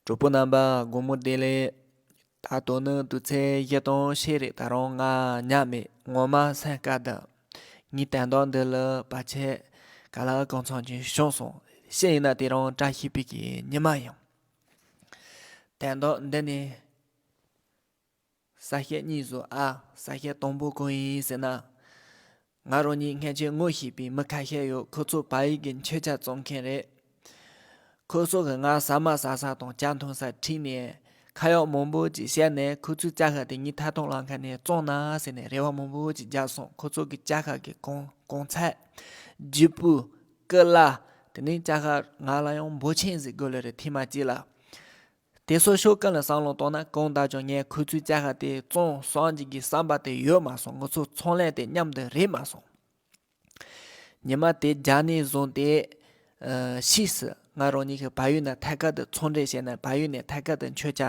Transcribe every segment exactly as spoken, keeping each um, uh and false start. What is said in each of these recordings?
གྲོགས་པོ་རྣམ་པ་དགོང་མོ་བདེ་ལེགས། ད་དོ་ནི་དུས་ཚོད་བཞི་དང་ཕྱེད་རེད། ད་རུང་ང་ཉལ་མེད། ངོ་མ་སེམས་དཀའ་འདུག་ངའི་དོན་དག་འདི་ལ་བར་ཆད་ག་ལ་གང་འཚམ་ཅིག་བྱུང་སོང་། ཤི་ཡིན་ན་དེ་རིང་བཀྲ་ཤིས་པའི་གི་ཉི་མ་ཡིན། དོན་དག་འདི་ནི་ས་སྐྱ་གཉིས་བཟོ་ཨ། ས་སྐྱ་དང་པོ་གང་ཡིན་ཟེར་ན། ང་རང་ཉིད་སྔོན་ཆད་ངོ་ཤེས་པའི་མི་ཁ་ཤས་ཡོད། ཁོ་ཚོ་བལ་ཡུལ་གྱི་མཆོད་ཆ་བཙོང་མཁན་རེད། ཁོ་ཚོ་གིས་ང་ཟ་མ་ཟ་ས་དང་ཇ་འཐུང་ས་ཁྲིད་ནས་ཁ་ཡོག་མང་པོ་ཅིག་བཤད་ནས། ཁོ་ཚོའི་ཇ་ཁ་དེ་ངའི་ཐད་གཏོང་ལམ་ཁ་ནས་བཙོང་ན་ཟེར་ནས་རེ་བ་མང་པོ་ཅིག་བརྒྱབ་སོང་། ཁོ་ཚོ་གི་ཇ་ཁ་གི་གོང་གོང་ཚད་ལྗིད་པོ་ཀི་ལ། དེ་ནས་ཇ་ཁ་ང་ལ་ཡང་འབོར་ཆེན་ཟིག་དགོས་ལེ་རེད། ཐེངས་མ་གཅིག་ལ། དེ་ཚོ་ཤོག་ཀུན་ལ་བསམ་བློ་བཏང་ན། གང་ལྟར་ཀྱང་ངས་ཁོ་ཚོའི་ཇ་ཁ་དེ་བཙོང་སངས་རྒྱས་ཀྱི་བསམ་པ་དེ་ཡོད་མ་སོང་། ང་ཚོ་ཚོང་ལས་དེ་མཉམ་དུ་རེད་མ་སོང་། ཉི་མ་དེ་རྒྱབ་ནས་བཟུང་སྟེ། ཨ། ཕྱིས་སུ་ང་རང་ཉིད་ཀྱིས་བལ་ཡུལ་ནས་ཐད་ཀར་དུ་ཚོང་འབྲེལ་བྱས་ནས། བལ་ཡུལ་ནས་ཐད་ཀར་དུ་མཆོད་ཆ་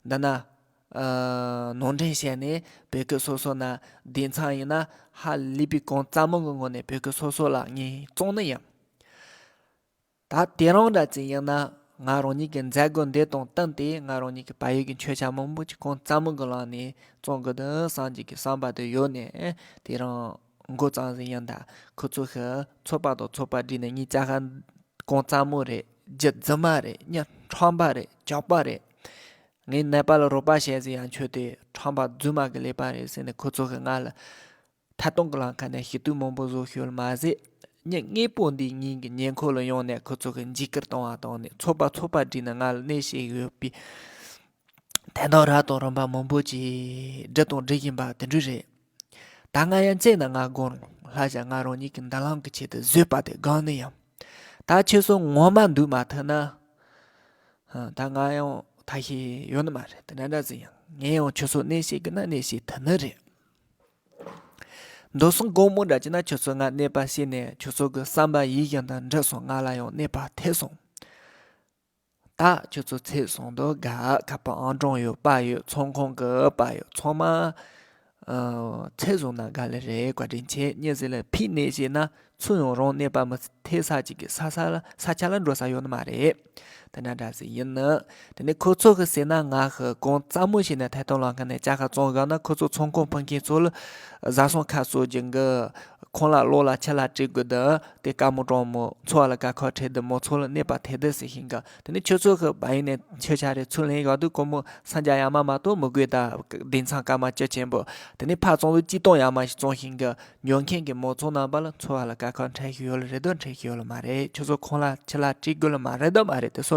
འདི་ན། ཨ། ནང་འདྲེན་བྱས་ནས། བོད་ཁུལ་སོ་སོ་ན་སྡེ་ཚན་ཡིན་ན་ཧ་ལས་པའི་གོང་གཙང་མ་གི་ངོས་ནས་བོད་ཁུལ་སོ་སོ་ལ་ངས་བཙོང་ནི་ཡིན། ད་དེ་རིང་འདྲ་ཅིག་ཡིན་ན། ང་རང་ཉིད་ཀྱི་མཛད་སྒོ་འདི་དང་བསྟུན་ཏེ། ང་རང་ཉིད་ཀྱི་བལ་ཡུལ་གྱི་མཆོད་ཆ་མང་པོ་ཅིག་གོང་གཙང་མ་གི་ལམ་ནས་བཙོང་དགོས་འདུག་བསམ་གྱི་གི་བསམ་པ་དེ་ཡོད་ནས། དེ་རིང་འགོ་བརྩམས་ཟིན་ཡིན། ད་ཁོ་ཚོ་གིས་ཚོགས་པ་དང་ཚོགས་པ་བསྒྲིགས་ནས། ངའི་ཇ་ཁ་གོང་གཙང་མ་རེད། རྒྱུ་རྫུན་མ་རེད། མྱི་ཁྲམ་པ་རེད། ཇག་པ་རེད། ངའི་ནད་པ་ལ་རོགས་པ་བྱས་ཟིན་ཡང་ཁྱོད་དེ་ཁྲམ་པ་རྫུན་མ་གི་ལས་པ་རེད་ཟེར་ནས། ཁོ་ཚོ་གིས་ང་ལ་ཐད་གཏོང་གི་ལམ་ཁ་ནས་ཞུ་གཏུག་མང་པོ་བཟོ་ཤོར་མ་ཟད། མྱི་དངོས་པོ་འདི་ངའི་གི་ཉེ་འཁོར་ལ་ཡོང་ནས་ཁོ་ཚོ་གིས་འཇིགས་སྐུལ་གཏོང་བ་དང་ནི། ཚོགས་པ་ཚོགས་པ་བསྒྲིགས་ནས་ང་ལ་གནོད་བྱེད་ཡོད་པའི་དོན་དག་རབ་དང་རིམ་པ་མང་པོ་ཅིག་བསྒྲུབས་དང་སྒྲུབ་བཞིན་པ་དེ་འདྲ་རེད། ད་ང་ཡང་བྱས་ན་ང་དགོངས་ལྷ་བྱ་ང་རང་ཉིད་ཀྱི་མདུན་ལམ་གྱི་ཆེད་དུ་བཟོས་པ་དེ་དགོངས་ནི་ཡིན། ད་ཁྱོད་ཚོ་ངོ་མ་འདུག་མ་ཐུབ་ན། ཧ། ད་ང་ཡང་ཐབས་ཤེས་ཡོད་ནི་མ་རེད། དེ་འདྲ་འདྲ་ཟིན་ཡང་ངས་ཡང་ཁྱོད་ཚོ་གནོད་བྱེད་དགོས་ན་གནོད་བྱེད་ཐུབ་ནི་རེད། མདོ་གསུམ་སྒོ་མོ་འདྲ་བྱས་ན་ཁྱོད་ཚོ་ང་གནོད་པ་བྱས་ནས་ཁྱོད་ཚོ་གི་བསམ་པ་ཡིད་བཞིན་དུ་འགྲུབ་སོང་། ང་ལ་ཡང་གནོད་པ་ཐེབས་སོང་། ད་ཁྱོད་ཚོ་ཚེ་སྲོག་འདི་དགའ། ཁ་པར་ཨང་གྲངས་ཡོད་པ་ཡོད། ཚོང་ཁང་གི་པ་ཡོད། ཚང་མ། ཨ། ཚེ་བཟུང་ན་དགའ་ལེ་རེད། བཀའ་དྲིན་ཆེ། མྱི་ཟེར་ལ་ཕིག་ནས་བཤད་ན། ཚུར་ཡང་རང་གནོད་པ་མི་ཐེབས་ས་ཅིག་གི་ས་ས་ལ་ས་ཆ་ལ་འགྲོ་ས་ཡོད་ནི་མ་རེད། དེ་འདྲ་འདྲ་ཟིག་ཡིན་ནི། དེ་ནས་ཁོ་ཚོ་གི་ཟེར་ན། ང་གིས་གོང་གཙང་མ་བྱས་ནས་ཐད་གཏོང་ལམ་ཁ་ནས་ཇ་ཁ་བཙོང་བཞག་ན། ཁོ་ཚོ་ཚོང་ཁང་ཕུད་མཁན་ཚོ་ལ་བཟའ་ཚང་ཁ་གསོ་རྒྱུ་གི། ཁོང་ལ་གློ་ལ་ཆུ་ལ་བྲིས་དགོས་འདུག་དེ་དཀའ་མོ་སྤྲང་མོ། འཚོ་བ་ལ་དཀའ་ཁག་འཕྲད་འདུག་མོ་ཚོ་ལ་གནོད་པ་ཐེབས་འདུག་ཟེར་བཞིན་གི། དེ་ནས་ཁྱོད་ཚོ་གིས་བལ་ཡུལ་ནས་མཆོད་ཆ་རེ་ཚུར་ལེན་བཞག་དུས། ཁོ་མོ་སངས་རྒྱས་ཡ་མ་མ་གཏོགས་མི་དགོས། ད་སྡེ་ཚན་སྐར་མ་བཅུ་ཆེན་པོ། དེ་ནས་ཕར་བཙོང་དུས་སྤྱིར་བཏང་ཡ་མ་ཞིག་བཙོང་བཞིན་གི། ཉོ་མཁན་གྱི་མང་ཚོགས་རྣམ་པ་ལ་འཚོ་བ་ལ་དཀའ་ཁག་འཕྲད་བཞིན་ཡོད་ལེ་རེད་དོ། འཕྲད་བཞིན་ཡོད་ལེ་མ་རེད། ཁྱོད་ཚོ་ཁོང་ལ་ཆུ་ལ་བྲིས་དགོས་ལེ་མ་རེད་དོ། མ་རེད། དེ་ཚོ་ལ།